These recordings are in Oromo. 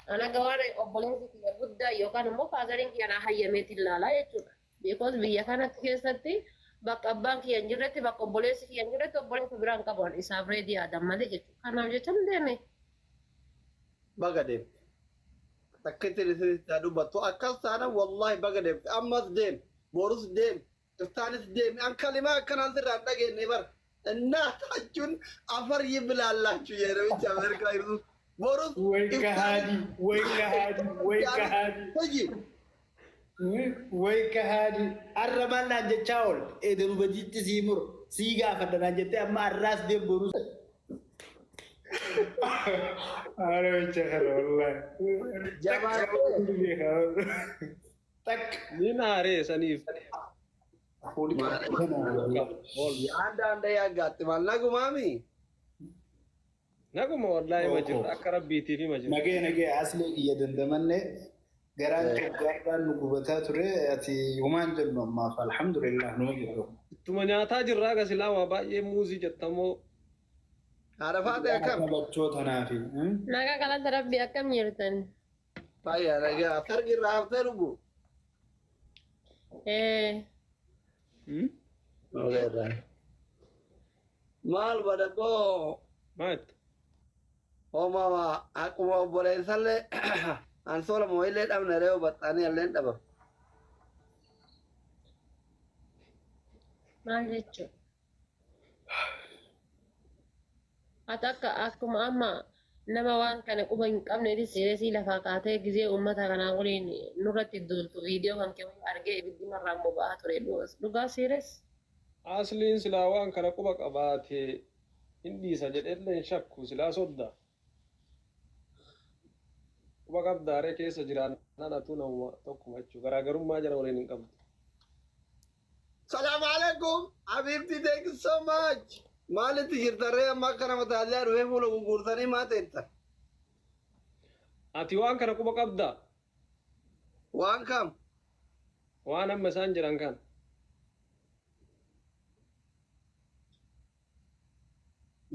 An akka waan obboleessi kiyya guddaa yookaan immoo faazariin kiyya naa hayyameetiin ilaalaa jechuudha. Because biyya kanatti keessatti bakka abbaan kiyya hin jirretti bakka obboleessi kiyya hin jirretti obboleessa biraan qabu an isaaf reedii yaadan malee jechuudha. Kanaaf jecha hin deeme. Baga deemte. Takkitti isinitti haa dubbattu. Akkas taana wallahi baga deemte. Ammas deem. Borus deem. Iftaanis deemi. An kalimaa akkanaan sirraa hin dhageenye bar. Innaataachun afar yibilaallaachuu jedhe namichi Ameerikaa jirtu. Borus Way iftaanis kahaadi, way kahaadi, way kahaadi. hojii. Way kahaadi. Arra maal naan jechaa ool? Eedanu badiitti sii muru, sii gaafadha naan jettee amma arraas deem borus. Ara jecha kana wallahi. Jabaatee. Takka. Niin aaree saniif. Yaanda anda yaaggaatti maal nagumaami? Naguma wallaahi ma jirra akka rabbiitiif hima jirra. Nagee nagee aslee kiyya dandamanne garaan coggaarraan nu gubataa ture ati humaan jennu ammaaf alhamdulillah numa jirru. Ittuma nyaataa jirraa gasilaa waa baay'ee muuzii jettamoo. Haadha faatee akkam? Taphachoo tanaafi. Nagaa galata rabbii akkam jirtan? Fayyaa nagaa. Sargi irraa haftee lubbuu? Ee. Maal badabboo Maal? homaa akkuma obboleessallee ansola moo'illee dhabne reewu baxxaanii illee dhabam. Maal jechuudha? Ati akka akkuma amma nama waan kana quba hin qabneeti sireesii lafaa kaatee gizee uummata kanaa waliin nurratti duultu viidiyoo kan kee argee ibiddi narraan boba'aa ture dhugaa sirees. Asliin silaa waan kana quba qabaate hin dhiisa jedheellee hin shakku silaa sodda. Quba qabdaaree keessa jiraannaan atuu namuma tokkuma jechuudha. Garaagarummaa jara waliin hin qabdu. Salaam alaikum. Habibti thank you so much. Maalitti jirta ree amma akka nama taaziyaa dhufee fuula gurgurtanii maa teetta? Ati waan kana quba qabdaa? Waan kam? Waan amma isaan jiran kana.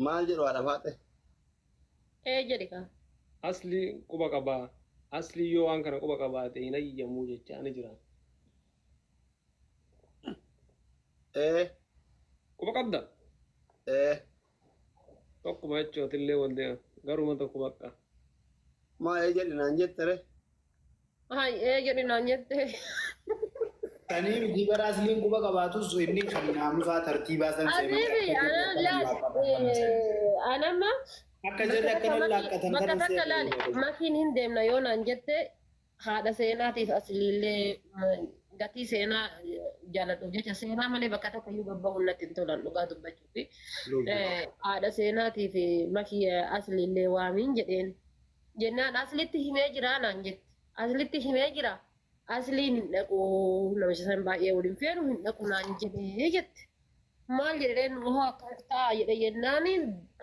Maal jedhu haadha faaxe? Ee jedhi kaa. Asli quba qabaa. Asli yoo waan kana quba qabaate hin hayyamuu jechaa ni jira. Ee. Quba qabda? Ee. Tokkuma jechuutillee wal deema. Garuma tokko bakka. Maa ee jedhi naan jette ree? Hay ee jedhi naan jette. Sanii miti bara asliin quba qabaatus inni kan naamusaa tartiibaa san Asiifi ana laal anamma Akka jarri akkana laaqqatan bakka kanan takka laal makiin hin deemna yoo naan jette haadha seenaatiif asliillee gatii seenaa jaaladhuuf jecha seenaa malee bakka takka iyyuu gabbahuun natti hin tolan dhugaa dubbachuufi. Haadha seenaatiif makii asliillee waamiin jedheen. Jennaan aslitti himee jiraa naan jette. Aslitti himee jira. Asliin hin dhaqu namicha san baay'ee waliin feenu hin dhaqu naan jedhee jette. Maal jedhee nu hoo akka ta'a jedhe jennaan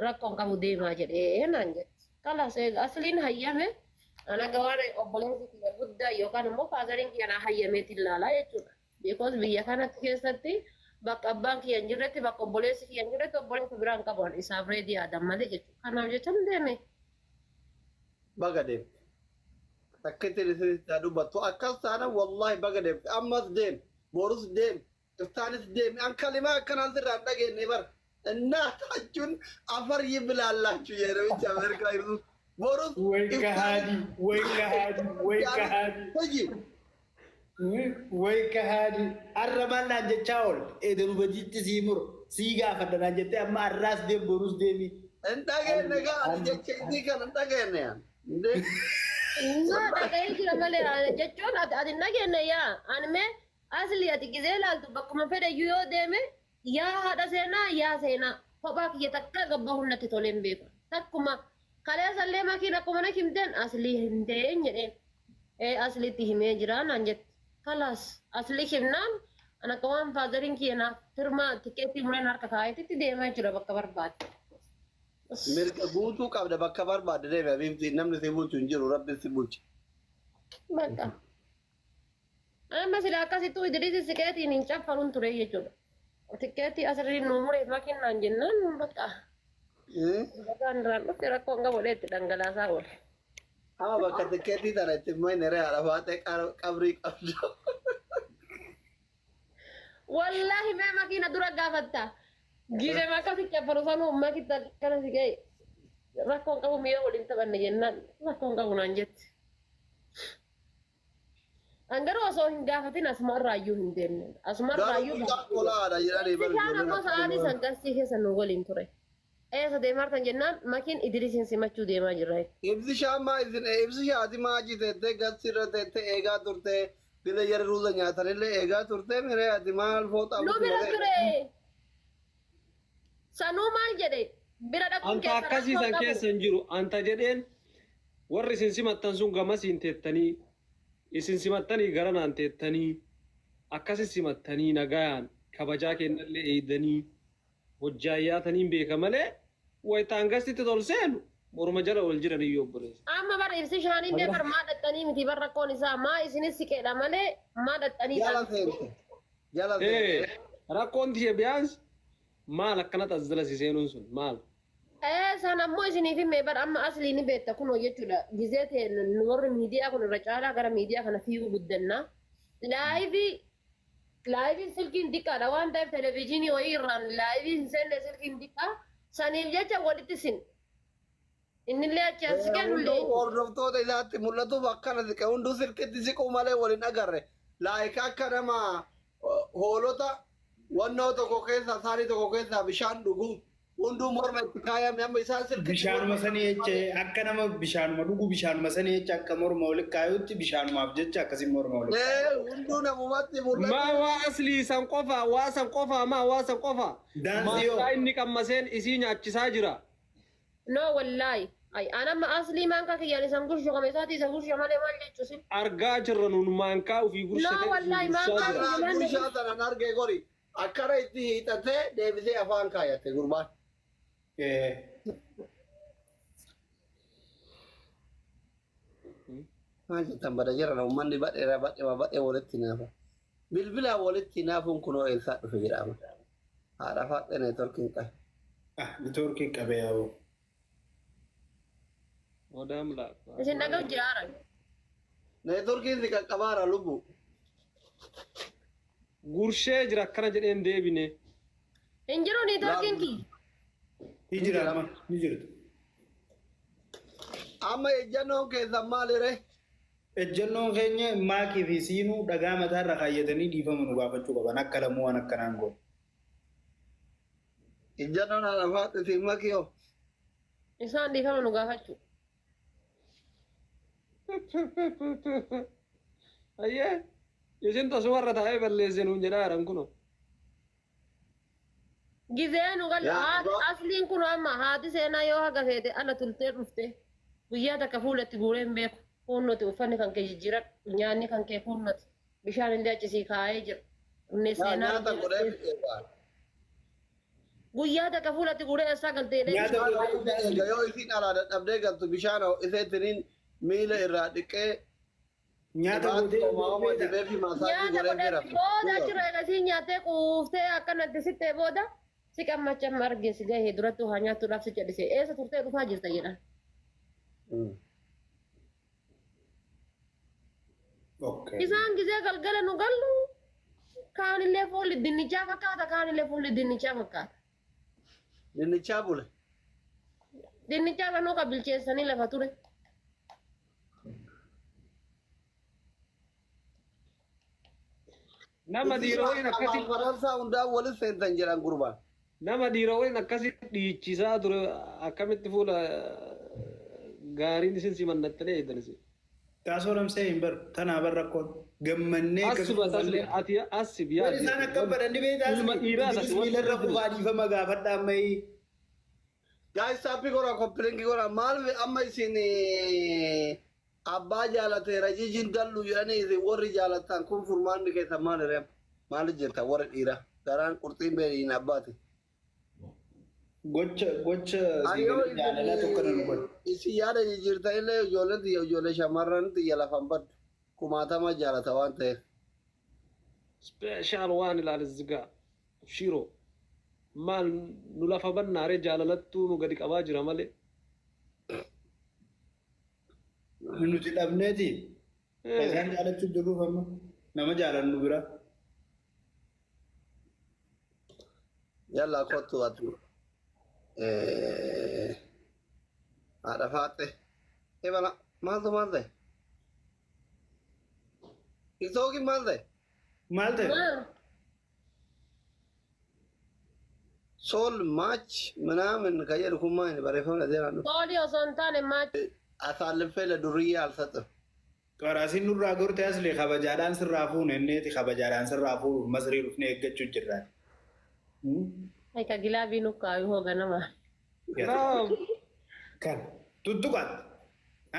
rakkoon qabu deemaa jedhee naan jette. Kalaas eega asliin hayyame ana waan obboleessi kiyya guddaa yookaan immoo faazariin kiyya naa hayyameetiin ilaalaa jechuudha. Because biyya kanatti keessatti bakka abbaan kiyya hin jirretti bakka obboleessi kiyya hin jirretti obboleessa biraan qabu an isaaf reedii yaadan malee jechuudha. Kanaaf jecha hin deeme. Baga deemte. Takkitti isinitti haa dubbattu. Akkas taana wallahi baga deemte. Ammas deem. Borus deem. Iftaanis deemi. An kalimaa akkanaan sirraa hin dhageenye bar. Innaataachun afar yibilaallaachuu jedhe namichi Ameerikaa jirtu. Borus Way kahaadi, way kahaadi, way kahaadi. hojii. Way kahaadi. Arra maal naan jechaa ool? Eedanu badiitti sii muru, sii gaafadha naan jettee amma arraas deem borus deemi. Hin dhageenye gaa ani jecha isii kana hin dhageenye an. Indee. Naa dhaga'ee jira malee jechuun ati ati hin dhageenye yaa ani mee Asli ati gizee laaltu bakkuma fedhe iyyuu yoo deeme yaa haadha seenaa yaa seenaa kophaa kiyya takka gabbahuun natti tolee hin beeku. Takkuma kaleessallee makiin akkuma na himteen aslii himteen jedheen. Ee aslitti himee jira naan jette. Kalaas asli himnaan an akka waan faazariin kiyya naaf firmaa tikeettii mureen harka kaa'eetitti deemaa jira bakka barbaade. Mirga guutuu qabda bakka barbaadde deemi habiibti namni si bulchu hin jiru rabbi si bulcha. Bakka. Amma sila akkasittuu Idriisi siqeetiin hin caffaruun ture jechuudha. Tikkeettii asirrii nuu mureef makinnaan jennaan bakka. Bagaan irraan dhufte rakkoon qabu itti dhangalaasaa oole. Amma bakka tikeetii tana itti maynere haadha baatee qabrii qabdu. Wallaahi mee makiina dura gaafatta. Giizee akkasi caffaru sanuu makitta akkana si ga'e. Rakkoon qabu mi'a waliin taphanne jennaan rakkoon qabu naan jetti. An garuu osoo hin gaafatin asuma irraayyuu hin deemne. Asuma Garuu irraayyuu mucaan qolaadha jedhanii bari Bishaan ammoo ijoolleen sa'aatii san gastii keessa nu waliin ture. Eessa deemaa jennaan makiin Idrisiin simachuu deemaa jirra. Ibsi shaamaa isin ibsi shaati maaji teettee gassi irra teettee eegaa turte, bila jara ruuza nyaatanillee eegaa turte, miree ati maal fooxaa Nu bira ture. Sanuu maal jedhe bira dhaquun Anta keessa akkasii rakkoon san qabu. keessa hin jiru. Anta jedheen warri isin simattan sun gamasiin teettanii, isin simattanii garanaan teettanii, akkasi simattanii nagayaan kabajaa kennallee eeydanii hojjaayyaataniin beeka malee wayitaan gastitti tol seenu morma jala ol jiran iyyuu obboleessa. Amma bara ibsi shaaniin bar maa dhaxxanii miti, bar rakkoon isaa maa isinis siqeedha malee maa dhaxxanii. Jala seente. Jala seente. Rakkoon tiyya biyaans maal akkanatti as jala si seenuun sun maal? San ammoo isiniif himee bar, amma aslii ni beekta kunoo jechuudha. Gizee ta'e nu warri miidiyaa kun irra caalaa gara miidiyaa kana fiiguu guddannaa. Live silkiin xiqqaadha waan ta'eef televezyiinii wayii irraan live hin seenne, silkiin xiqqaa. Saniif jecha walitti sin. Innillee achi as siqee nullee. Hunduu hordoftoota isaatti mul'atuuf akkana siqe, hunduu silkitti siquu malee waliin agarre. Laayika akka nama hoolota wannoo tokko keessaa saanii tokko keessaa bishaan dhugu hunduu morma itti kaayame, amma isaan silkitti. Bishaanuma sanii jecha, akka nama bishaanuma dhugu, bishaanuma sanii jecha akka morma walitti kaayutti, bishaanumaaf jecha akkasii morma walitti Ee, hunduu namumatti mul'atu. Maa waa aslii san qofa, waa san qofa, maa waa san qofa. Daansii yoo. Maastaa inni qammaseen isii nyaachisaa jira. No, wallaahi. Ay, an amma aslii maankaa kiyyaan isan gurshu kame isaati isa gursha malee maal jechuu sin. Argaa jirra nuun, maankaa ofii gurshatee No, wallaahi, ofii gursaa maankaa jira. Karaa gurshaa sanan argee gori akkana itti hiixatee deebisee afaan kaayate gurbaan. Maal jettan bada jiran, uummanni badheera badhema badhee walitti naafa. Bilbilaan walitti naafuun kunoo eessaa dhufe jedhama. Haadha faaxee neetworkiin qabe. Ah, neetworkiin qabee yaa'u. Odaam laa. Isin dhaga'u jiraaran. Neetworkiin si qaqqabaara lubbu. Gurshee jira akkana jedheen deebine. Hin jiru neetworkiin kiyya. Ni jira amma, ni jirtu. Amma ejjannoon keessan maalire? Ejjannoon keenya maakii fi siinuu dhagaa mataarra kaayyatanii dhiifama nu gaafachuu qaban, akka lamuu waan akkanaan goone. Ejjannoon haadha faaxee fi makiyoo. Isaan dhiifama nu gaafachuu. Ayyee isin tasu warra taa'ee balleesse nuun jedhaa jiran kunoo. Gizee nu galu Yaa, haati asliin kun amma haati seenaa yoo haga feete ala tultee dhufte guyyaa takka fuulatti guuree hin beeku. Kunnoti uffanni kan kee jijjiiradhu, nyaanni kan kee kunnoti, bishaan illee achisii kaa'ee jira. Inni seenaa Nyaata godhee fixeera. Guyyaa takka fuulatti guuree eessaa galtee jedhee. Nyaata godhee. Yoo isiin alaa dadhabdee galtu bishaan ho'iseetiniin miila irraa dhiqee Nyaata gootee homaa dibee fi masaajii Nyaata godhee godhee bira. booda achirra eegasii nyaattee quuftee akkanatti sittee booda si qammacha amma argee si gahee durattuu haa nyaattuudhaaf si callisee eessa turtee dhufaa jirta jedhan. Okay. Isaan gizee galgala nu gallu kaanillee fuulli dinnichaa fakkaata, kaanillee fuulli dinnichaa fakkaata. Dinnichaa bule. Dinnichaa sanuu kan bilcheessanii lafa ture. Nama dhiira waliin akkasi Faransaa hundaa waliin seentan jedhan gurbaan. Nama dhiira waliin akkasi dhiichisaa ture akkamitti fuula gaariin isin simannattanii eegdan isin. Taasoo lamsee hin baru. Tanaa bar rakkoon. Gammannee Asib asli ati asib Warri yaadi. isaan akka badhan dhibee Ilma dhiiraa taasise. ati Miilarra kufaa dhiifama gaafadha ammayii. Guys, tap godha, copy link godha. Maal amma isin abbaa jaalateera jijjiin dallu jedhanii, isin warri jaalatan kun furmaanni keessan maal hiree? Maal jirta warri dhiiraa? Garaan qurxiin beeliin abbaati. Gocha gocha Ayyoo. jaalalaa tokko nan godhu. Isin yaada jijjiirtan illee ijoolleen tiyya, ijoollee shamarran tiyya lafan baddu kumaatama jaalata waan ta'eef. Special waan ilaali zigaa. Shiro. Maal nu lafa bannaaree, jaalalattuu nu gadi qabaa jira malee. Nuti dhabneeti. Isaan jaalachuu jirruuf amma nama jaalannu bira. Yalla kottu ati. Haadha faaxe. Ebala maaltu maal ta'e? Tiktookiin maal ta'e? Maal ta'e? Maal? Sool maach ምናምን kan jedhu kun maali barreeffamni adeemaa dhufu. Soolii osoo hin taane maachi. አሳልፌ ለዱርዬ አልሰጥም። Qaraasiin nurraa gorte asli kabajaadhaan sirraa fuune inneeti kabajaadhaan sirraa fuudhuuf Masrii dhufnee eeggachuu jirra. Aika gilaabii nu kaayu hoo ganama. Naam. Kan tuttuqat.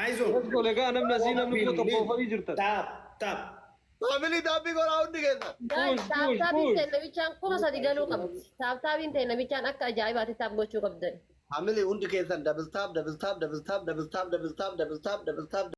Aayisoo. Golee gaa namni asii namni kuma tokko ofii jirtan. Taap taap. Family tap godhaa hundi keessan. Push, push, Tap tapiin push. ta'e namichaan 3000 galuu qabdi. Tap tapiin ta'e namichaan akka ajaa'ibaatti tap gochuu qabdan. Family hundi keessan double tap, double tap, double tap, double tap, double tap, double tap, double tap.